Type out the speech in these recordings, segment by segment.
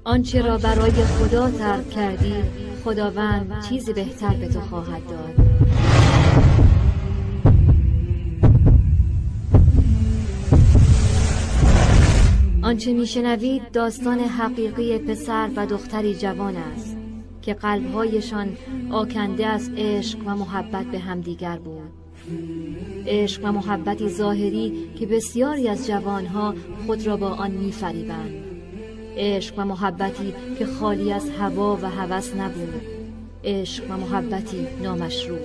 آنچه را برای خدا ترک کردی، خداوند چیزی بهتر به تو خواهد داد. آنچه میشنوید داستان حقیقی پسر و دختری جوان است که قلبهایشان آکنده از عشق و محبت به همدیگر بود. عشق و محبتی ظاهری که بسیاری از جوانها خود را با آن میفریبند. عشق و محبتی که خالی از هوا و هوس نبود. عشق و محبتی نامشروع.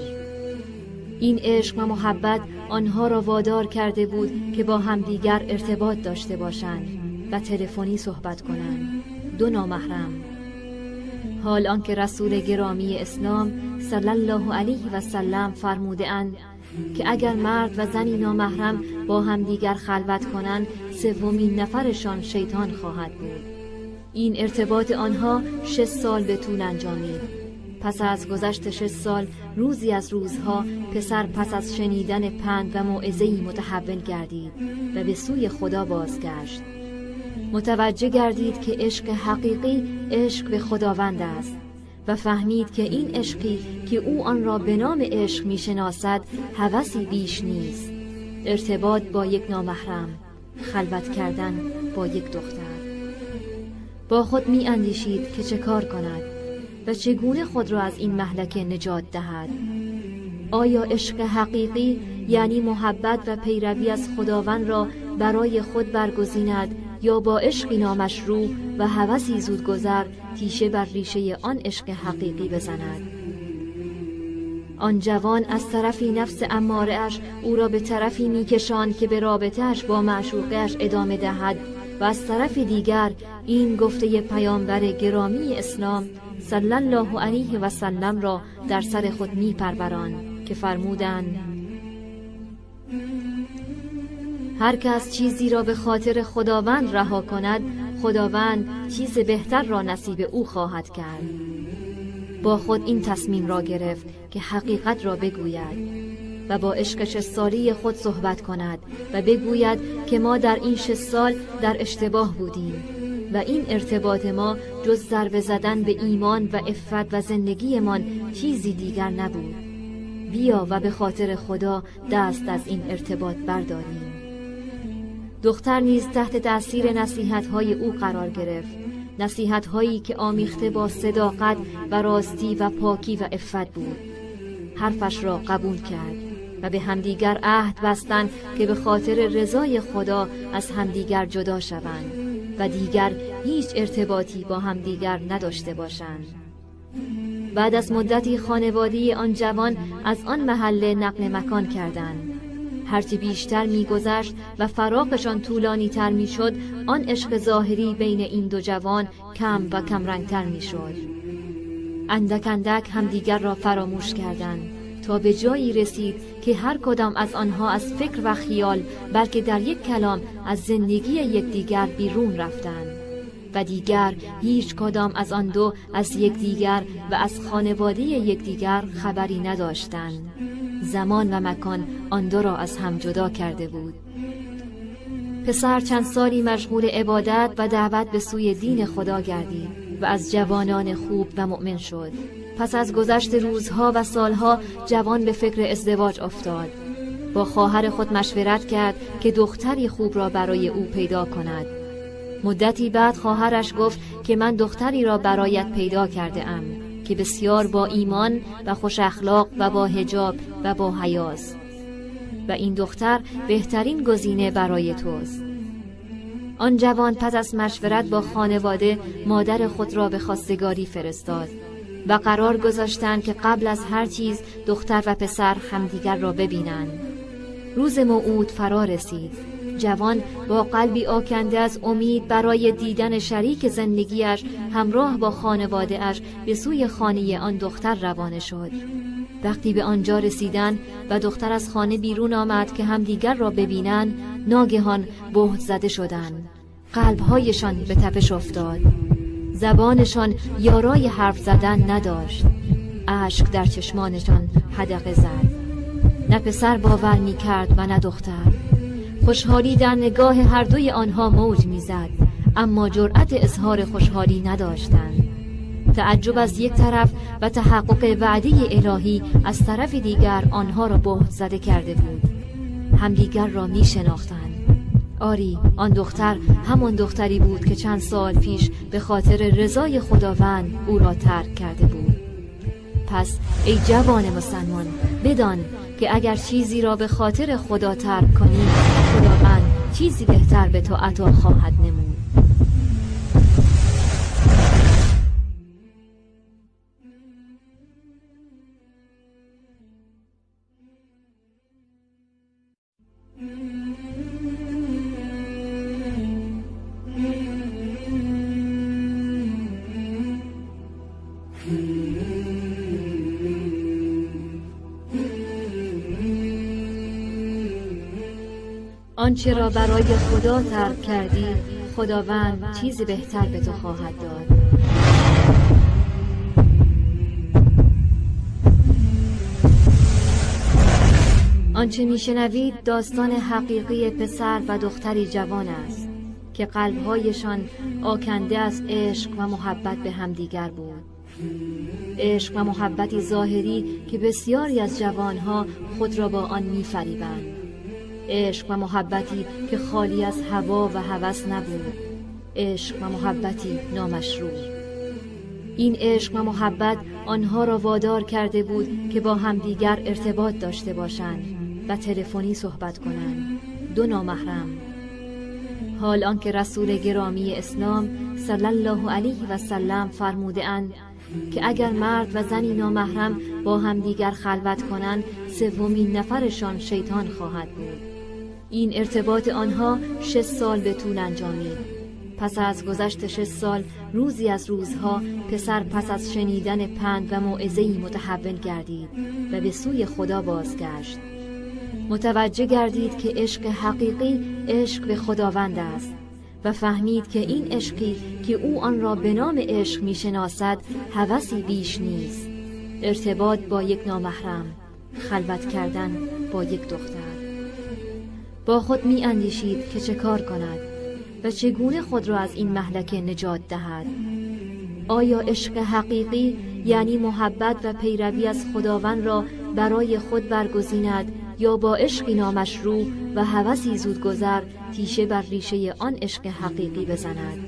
این عشق و محبت آنها را وادار کرده بود که با همدیگر ارتباط داشته باشند و تلفنی صحبت کنند. دو نامحرم. حال آنکه رسول گرامی اسلام صلی الله علیه و سلم فرموده اند که اگر مرد و زنی نامحرم با همدیگر خلوت کنند، سومین نفرشان شیطان خواهد بود. این ارتباط آنها 6 سال به طول انجامید. پس از گذشت 6 سال، روزی از روزها پسر پس از شنیدن پند و موعظه‌ای متحول گردید و به سوی خدا بازگشت. متوجه گردید که عشق حقیقی عشق به خداوند است و فهمید که این عشقی که او آن را به نام عشق می‌شناسد هوسی بیش نیست. ارتباط با یک نامحرم، خلوت کردن با یک دختر. با خود می‌اندیشید که چه کار کند و چگونه خود را از این مهلکه نجات دهد. آیا عشق حقیقی یعنی محبت و پیروی از خداوند را برای خود برگزیند یا با عشقی نامشروع و هوسی زودگذر تیشه بر ریشه آن عشق حقیقی بزند؟ آن جوان از طرفی نفس اماره‌اش او را به طرفی می‌کشاند که به رابطه‌اش با معشوقه‌اش ادامه دهد و از طرف دیگر این گفته پیامبر گرامی اسلام صلی الله علیه و سلم را در سر خود می‌پروراند که فرمودند: هر کس چیزی را به خاطر خداوند رها کند، خداوند چیز بهتر را نصیب او خواهد کرد. با خود این تصمیم را گرفت که حقیقت را بگوید و با عشق 6 ساله خود صحبت کند و بگوید که ما در این 6 سال در اشتباه بودیم و این ارتباط ما جز ضربه زدن به ایمان و عفت و زندگیمان چیزی دیگر نبود. بیا و به خاطر خدا دست از این ارتباط برداریم. دختر نیز تحت تأثیر نصیحت‌های او قرار گرفت، نصیحت‌هایی که آمیخته با صداقت و راستی و پاکی و عفت بود. حرفش را قبول کرد و به همدیگر عهد بستند که به خاطر رضای خدا از همدیگر جدا شوند و دیگر هیچ ارتباطی با همدیگر نداشته باشند. بعد از مدتی خانواده آن جوان از آن محله نقل مکان کردند. هرچی بیشتر می‌گذشت و فراقشان طولانی تر می‌شد، آن عشق ظاهری بین این دو جوان کم و کم رنگتر می‌شد. اندک اندک همدیگر را فراموش کردند تا به جایی رسید که هر کدام از آنها از فکر و خیال، بلکه در یک کلام از زندگی یکدیگر بیرون رفتند و دیگر هیچ کدام از آن دو از یکدیگر و از خانواده یکدیگر خبری نداشتند. زمان و مکان آن دو را از هم جدا کرده بود. پسر چند سالی مشغول عبادت و دعوت به سوی دین خدا گردید و از جوانان خوب و مؤمن شد. پس از گذشت روزها و سالها جوان به فکر ازدواج افتاد. با خواهر خود مشورت کرد که دختری خوب را برای او پیدا کند. مدتی بعد خواهرش گفت که من دختری را برایت پیدا کرده ام که بسیار با ایمان و خوش اخلاق و با حجاب و با حیاست و این دختر بهترین گزینه برای توست. آن جوان پس از مشورت با خانواده مادر خود را به خواستگاری فرستاد و قرار گذاشتند که قبل از هر چیز دختر و پسر همدیگر را ببینند. روز موعود فرا رسید. جوان با قلبی آکنده از امید برای دیدن شریک زندگیش همراه با خانواده‌اش به سوی خانه آن دختر روانه شد. وقتی به آنجا رسیدند و دختر از خانه بیرون آمد که همدیگر را ببینند، ناگهان بهت زده شدند. قلبهایشان به تپش افتاد. زبانشان یارای حرف زدن نداشت. اشک در چشمانشان حدقه زد. نه پسر باور می کرد و نه دختر. خوشحالی در نگاه هر دوی آنها موج می زد. اما جرأت اظهار خوشحالی نداشتند. تعجب از یک طرف و تحقق وعده الهی از طرف دیگر آنها را بهت زده کرده بود. همدیگر را می شناختند. آری، آن دختر همان دختری بود که چند سال پیش به خاطر رضای خداوند او را ترک کرده بود. پس ای جوان مسلمان، بدان که اگر چیزی را به خاطر خدا ترک کنی، خداوند چیزی بهتر به تو عطا خواهد نمود. آنچه را برای خدا ترک کردی، خداوند چیزی بهتر به تو خواهد داد. آنچه میشنوید داستان حقیقی پسر و دختری جوان است که قلبهایشان آکنده از عشق و محبت به همدیگر بود. عشق و محبتی ظاهری که بسیاری از جوانها خود را با آن میفریبند. عشق و محبتی که خالی از هوا و هوس نبود. عشق و محبتی نامشروع. این عشق و محبت آنها را وادار کرده بود که با همدیگر ارتباط داشته باشند و تلفنی صحبت کنند. دو نامحرم. حال آنکه رسول گرامی اسلام صلی الله علیه و سلم فرموده اند که اگر مرد و زنی نامحرم با همدیگر خلوت کنند، سومین نفرشان شیطان خواهد بود. این ارتباط آنها 6 سال به طول انجامید. پس از گذشت 6 سال، روزی از روزها پسر پس از شنیدن پند و موعظه‌ای متحول گردید و به سوی خدا بازگشت. متوجه گردید که عشق حقیقی عشق به خداوند است و فهمید که این عشقی که او آن را به نام عشق میشناسد هوسی بیش نیست. ارتباط با یک نامحرم، خلوت کردن با یک دختر. با خود می اندیشید که چه کار کند و چگونه خود را از این مهلکه نجات دهد. آیا عشق حقیقی یعنی محبت و پیروی از خداوند را برای خود برگزیند یا با عشقی نامشروع و هوسی زودگذر تیشه بر ریشه آن عشق حقیقی بزند؟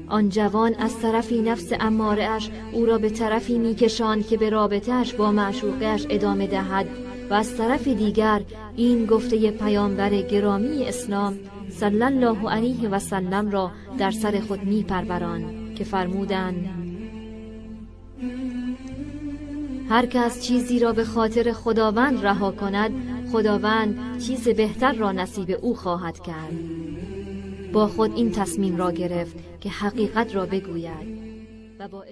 آن جوان از طرفی نفس اماره‌اش او را به طرفی میکشاند که به رابطه‌اش با معشوقه‌اش ادامه دهد و از طرف دیگر این گفته پیامبر گرامی اسلام صلی الله علیه و سلم را در سر خود میپروراند که فرمودند: هر کس چیزی را به خاطر خداوند رها کند، خداوند چیز بهتر را نصیب او خواهد کرد. با خود این تصمیم را گرفت که حقیقت را بگوید و با